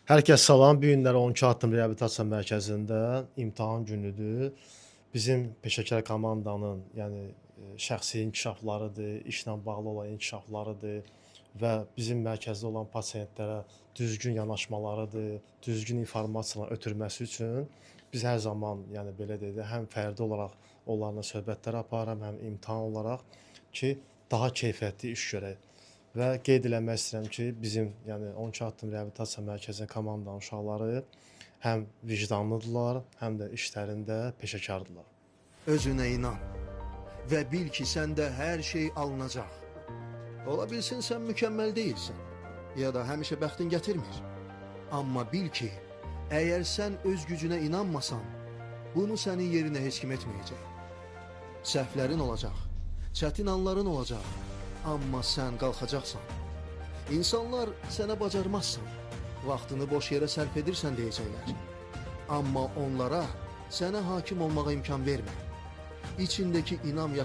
Hər kəs salam. Bu günlər 12 Addım Reabilitasiya Mərkəzində imtahan günüdür. Bizim peşəkar komandanın, yəni şəxsi inkişaflarıdır, işlə bağlı olan inkişaflarıdır və bizim mərkəzdə olan pasientlərə düzgün yanaşmalarıdır, düzgün informasiyaların ötürməsi üçün biz hər zaman, yəni belə deyək də, həm fərdi olaraq onlarla söhbətlər aparıram, həm imtahan olaraq ki, daha keyfiyyətli iş görək. Və qeyd eləmək istəyirəm ki, bizim, yəni 12 Addım Reabilitasiya Mərkəzinin komandanın uşaqları həm vicdanlıdırlar, həm də işlərində peşəkardırlar. Özünə inan və bil ki, səndə hər şey alınacaq. Ola bilsin sən mükəmməl deyilsən ya da həmişə bəxtin gətirmir. Amma bil ki, əgər sən öz gücünə inanmasan, bunu sənin yerinə heç kim etməyəcək. Səhvlərin olacaq, çətin anların olacaq, amma sən qalxacaqsan. İnsanlar sənə bacarmazsan, vaxtını boş yerə sərf edirsən deyəcəklər. Amma onlara sənə hakim olmağa imkan vermə. İçindəki inam yaşayacaq.